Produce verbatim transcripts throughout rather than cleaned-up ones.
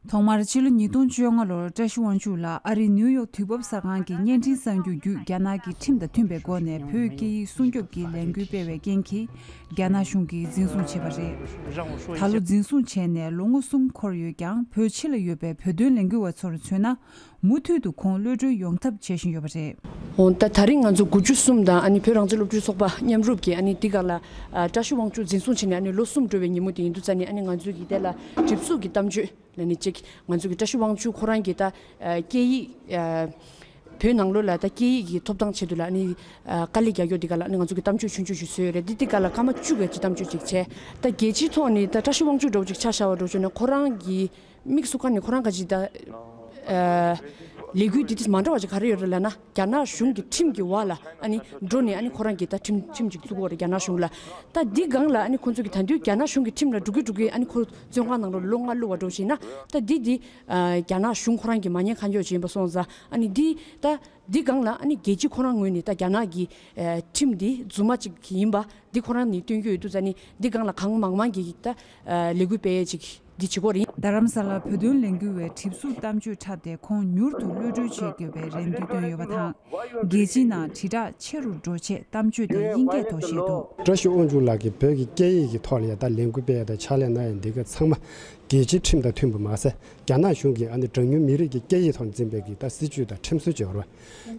ཐོག་མར་ཕྱི་ལོ་ཉིས་སྟོང་བཅོ་ལྔ་ལོར་བཀྲ་ཤིས་དབང་ཕྱུག་ལགས་ཨ་རིའི་ནིའུ་ཡོག་དུས་བབ་གསར་ཁང་གི་བརྙན་འཕྲིན་གསར་འགྱུར་བརྒྱུད་རྒྱ་ནག་གི་ཁྲིམས་དང་མཐུན་པའི་སྒོ་ནས་བོད་སྐད་ཡིག་སྲུང་སྐྱོབ་ཀྱི་ལས་འགུལ་སྤེལ་བའི་རྐྱེན་གྱིས་རྒྱ་ནག་གཞུང་གིས་འཛིན་བཟུང་བྱས་པ་རེད། ད་ལོ་འཛིན་བཟུང་བྱས་ནས་ལོ་ངོ་གསུམ་འཁོར་ཡོད་ཀྱང་བོད་ཕྱི་ལ་ཡོད་པའི་བོད་དོན་ལས་འགུལ་བ་ཚོར་མཚོན་ན། མུ་མཐུད་དུ་ཁོང་གློད་གྲོལ་ཡོང་ཐབས་བྱེད་བཞིན་ཡོད་པ་རེད། འོ་ད་ད་རིང་ང་ཚོ་དགུ་བཅུ་གསུམ་དང་ཨ་ནི་བོད་རང་བཙན་སློབ་ཕྲུག་ཚོགས་པ་མཉམ་རུབ་ཀྱིས་ཨ་ནི་འདི་ག་ལ་ཨ་བཀྲ་ཤིས་དབང་ཕྱུག་འཛིན་བཟུང་བྱས་ནས་ཨ་ནི་ལོ་གསུམ་འགྲོ་བའི་ཉིན་མོ་དེ་ཡིན་དུས་ཙ་ནས་ཨ་ནི་ང་ཚོ་གིས་དེ་ལ་གྲིབ་གཟུགས་ཀྱི་གཏམ་བརྗོད་ལ་ནི་གཅིག་ང་ཚོ་གི་བཀྲ་ཤིས་དབང་ཕྱུག་ཁོ་རང་གིས་ད་ཨ་སྐད་ཡིག་ཨ་བོད་ནང་ལོགས་ལ་ད་སྐད་ཡིག་གི་ཐོབ་ཐང་ཆེད་དུ་ལ་ཨ་ནི་ཨ་དཀའ་ལས་རྒྱག་རྒྱུ་འདི་ག་ལ་ཨ་ནི་ང་ཚོ་གི་གཏམ་བརྗོད་ཆུང་ཆུང་ཞིག་བཟོས་ཡོད་རེད། འདི་འདི་ག་ལ་སྐར་མ་བཅུ་གི་གི་གཏམ་བརྗོད་ཅིག་བྱས། ད་རྒྱལ་སྤྱིའི་ཐོག་ནས་ད་བཀྲ་ཤིས་དབང་ཕྱུག་འདྲ་བོ་ཅིག་ཆ་བཞག་པ་འདྲ་བོ་བྱས་ན་ཁོ་རང་གི་དམིགས་སུ་བཀར་ནས་ཁོ་རང་ག་ཅིག་ད་ཨ་ལས་འགུལ་འདི་དེ་མ་འདྲ་བ་ཅིག་ག་རེ་ཡོད་རེད་ལབ་ན། རྒྱ་ནག་གཞུང་གི་ཁྲིམས་ཀྱི་འོག་ལ་ཨ་ནི་འགྲོ་ནས་ཨ་ནི་ཁོ་རང་གིས་ད་ཁྲིམས་ཁྲིམས་ཅིག་བཙུགས་ཡོད་རེད་རྒྱ་ནག་གཞུང་ལ། ད་འདི་སྒང་ལ་ཨ་ནི་ཁོ་ཚོ་གིས་ད་དུང་རྒྱ་ནག་གཞུང་གི་ཁྲིམས་ལ་འགྲོ་གི་འགྲོ་གི་ཨ་ནི་ཁོ་བཙོན་ཁང་ནང་ལ་ལོ་ལྔ་བླུགས་པ་འདྲ་བོ་ཞིག་ན། ད་འདི་འདི་ཨ་རྒྱ་ནག་གཞུང་ཁོ་རང་གིས་མ་ཉན་ཁ་འཇོག་བྱས་ཡིན་པ་སོང་ཙང་ཨ་ནི་འདི་ད་འདི་སྒང་ལ་ཨ་ནི་རྒྱལ་སྤྱི་ཁོ་རང་ངོས་ནས་ད་རྒྱ་ནག་གི་ཨ་ཁྲིམས་འདི་རྫུན་མ་ཅིག་ཡིན་པ་འདི་ཁོ་རང་ནས་སྟོན་གྱི་ཡོད་དུས་ཙ་ནི་འདི་སྒང་ལ་གང་མང་མང་གིས་ད་ཨ་ལས་འགུལ་སྤེལ་ཡས་ཅིག་འདི་བྱེད་ཀྱི་ཡོད་རེད། རྡ་རམ་ས་ལར་བོད་དོན་ལས་འགུལ་བས་གྲིབ་གཟུགས་གཏམ་བརྗོད་འཁྲབ་སྟེ་ཁོང་མྱུར་དུ་གློད་གྲོལ་བྱེད་དགོས་པའི་རེ་འདུན་བཏོན་ཡོད་པ་དང་། རྒྱལ་སྤྱིའི་ནང་དྲིལ་བསྒྲགས་ཆེ་རུ་འགྲོ་ཆེད་གཏམ་བརྗོད་དེ་དབྱིན་སྐད་ཐོག་བཤད་འདུག་བཀྲ་ཤིས་དབང་ཕྱུག་ལགས་ཀྱིས་བོད་ཀྱི་སྐད་ཡིག་གི་ཐོག་ལ་ཡ་ད་ལས་འགུལ་སྤེལ་ཡ་དང་ཕྱག་ལས་གནང་ཡ་འདི་ག་ཚང་མ་རྒྱལ་སྤྱིའི་ཁྲིམས་དང་མཐུན་པ་མ་ཟད་རྒྱ་ནག་གཞུང་གིས་ཨ་ནི་གྲངས་ཉུང་མི་རིགས་ཀྱི་སྐད་ཡིག་ཐོག་འཛིན་པའི་གི་ད་སྲིད་བྱུས་དང་ཁྲིམས་སྲོལ་བྱེད་བར་བ།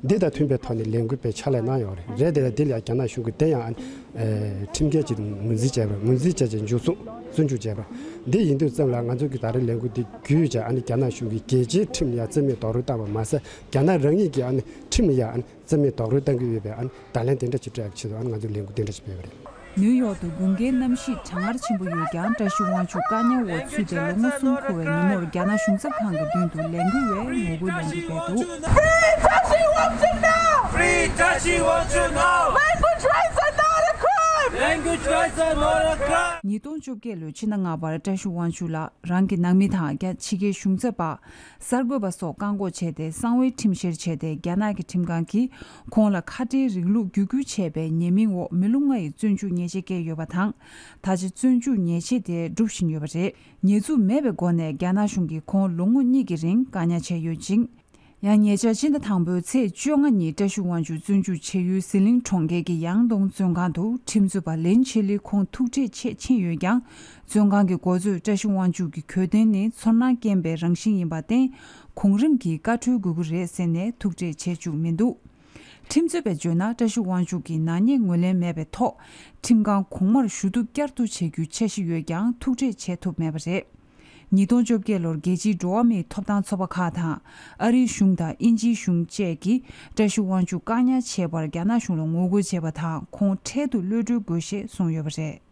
འདི་དང་མཐུན་པའི་ཐོག་ནས་ལས་འགུལ་སྤེལ་ཕྱག་ལས་གནང་ཡོད་རེད། རེད་དེ་ལ་འདི་ལ་ཡང་རྒྱ་ནག་གཞུང་གིས་དེ་ཡང་ཨ་ནི་ཨེ་ཁྲིམས་འགལ་གྱི་ངོས་འཛིན་བྱས་པ་ངོས་འཛིན་བྱས་བྱས་འཇུ་བཟུང་བཙོན་འཇུག་བྱས་པ། འདི་ཡིན་དུས་ཙམ་ལ་ང་ཚོ་གི་ད་རེས་ལས་འགུལ་འདི་བརྒྱུད་བྱས་ཨ་ནི་རྒྱ་ནག་གཞུང་གིས་རྒྱལ་སྤྱིའི་ཁྲིམས་ལ་ཡང་རྩིས་མེད་རྡོག་རོལ་བཏང་བ་མ་ཟད་རྒྱ་ནག་རང་ཉིད་ཀྱིས་ཨ་ནི་ཁྲིམས་ལ་ཡང་ཨ་ནི་རྩིས་མེད་རྡོག་རོལ་བཏང་གི་ཡོད་པའི་ཨ་ནི་བརྡ་ལན་དེ་འདྲ་ཅིག་སྤྲད་ཡག་ཆེད་དུ་ཨ་ནི་ང་ཚོས་ལས་འགུལ་དེ་འདྲ་ཞིག་སྤེལ་བ་རེད། ནིའུ་ཡོག་ཏུ་དགུན་ཁའི་གནམ་གཤིས་གྲང་ངར་ཆེན་པོ་ཡོད་ཀྱང་བཀྲ་ཤིས་དབང་ཕྱུག་བཀག་ཉར་འོག་ཚུད་དེ་ལོ་ངོ་གསུམ་འཁོར་བའི་ཉིན་མོར་རྒྱ་ནག་གཞུང་ཚབ་ཁང་གི་མདུན་དུ་ལས་འགུལ་བས་ངོ་རྒོལ་ལམ་འགྲོ་སྤེལ་འདུག Free Tashi Wangchuk now! Free Tashi Wangchuk now! Language rights are not a crime! ཉིས་སྟོང་བཅོ་བརྒྱད་ལོའི་ཕྱི་ཟླ་ལྔ་པར་བཀྲ་ཤིས་དབང་ཕྱུག་ལགས་རང་གི་ནང་མི་དང་རྒྱ་ཕྱི་རྒྱལ་གཞུང་ཚབ་པ། གསར་འགོད་པ་སོགས་བཀག་འགོག་བྱས་ཏེ་གསང་བའི་ཁྲིམས་བཤེར་བྱས་ཏེ་རྒྱ་ནག་གི་ཁྲིམས་ཁང་གིས་ཁོང་ལ་ཁ་བྲལ་རིང་ལུགས་བརྒྱུད་སྐུལ་བྱས་པའི་ཉེས་མིང་འོག་མི་ལོ་ལྔ་ཡི་བཙོན་འཇུག་ཉེས་ཆད་བཀལ་ཡོད་པ་དང་། ད་ཆ་བཙོན་འཇུག་ཉེས་ཆད་དེ་སྒྲུབ་བཞིན་ཡོད་པ་རེད། ཉེས་འཛུགས་མེད་པའི་སྒོ་ནས་རྒྱ་ནག་གཞུང་གིས་ཁོང་ལོ་ངོ་གཉིས་ཀྱི་རིང་བཀག་ཉར་བྱས་ཡོད་ཅིང་། ཡང་ཉེ་ཆར་ཕྱི་ཟླ་དང་པོའི་ཚེས་བཅོ་ལྔ་ཉིན་བཀྲ་ཤིས་དབང་ཕྱུག་བཙོན་འཇུག་བྱས་ཡུལ་ཟི་ལིང་གྲོང་ཁྱེར་གྱི་ཡང་ཏོང་བཙོན་ཁང་དུ་ཁྲིམས་རྩོད་པ་ལིན་ཆེ་ལི་ཁོང་ཐུག་འཕྲད་ཆེད་ཕྱིན་ཡོད་ཀྱང་། བཙོན་ཁང་གི་འགོ་གཙོས་བཀྲ་ཤིས་དབང་ཕྱུག་གི་གྱོད་དོན་ནི་ཚོར་སྣང་སྐྱེན་པའི་རང་བཞིན་ཡིན་པར་བརྟེན། གོང་རིམ་གྱིས་བཀའ་འཁྲོལ་དགོས་ཀྱི་རེད་ཟེར་ནས་ཐུག་འཕྲད་བྱེད་བཅུག་མི་འདུག་ཁྲིམས་རྩོད་པས་བརྗོད་ན་བཀྲ་ཤིས་དབང་ཕྱུག་གི་ནག་ཉེས་ངོས་ལེན་མེད་པའི་ཐོག་ཁྲིམས་ཁང་གོང་མར་ཞུ་གཏུག་བསྐྱར་དུ་བྱེད་རྒྱུའི་འཆར་གཞི་ཡོད་ཀྱང་ཐུག་འཕྲད་བྱེད་ཐུབ་མེད་པ་རེད། ཉིས་སྟོང་བཅོ་བརྒྱད་ལོར་རྒྱལ་སྤྱིའི་འགྲོ་བ་མིའི་ཐོབ་ཐང་ཚོགས་པ་ཁག་དང་ཨ་རིའི་གཞུང་དང་དབྱིན་ཇིའི་གཞུང་བཅས་ཀྱིས་བཀྲ་ཤིས་དབང་ཕྱུག་བཀག་ཉར་བྱས་པར་རྒྱ་ནག་གཞུང་ལ་ངོ་རྒོལ་བྱས་པ་དང་ཁོང་འཕྲལ་དུ་གློད་གྲོལ་དགོས་ཞེས་གསུངས་ཡོད་པ་རེད།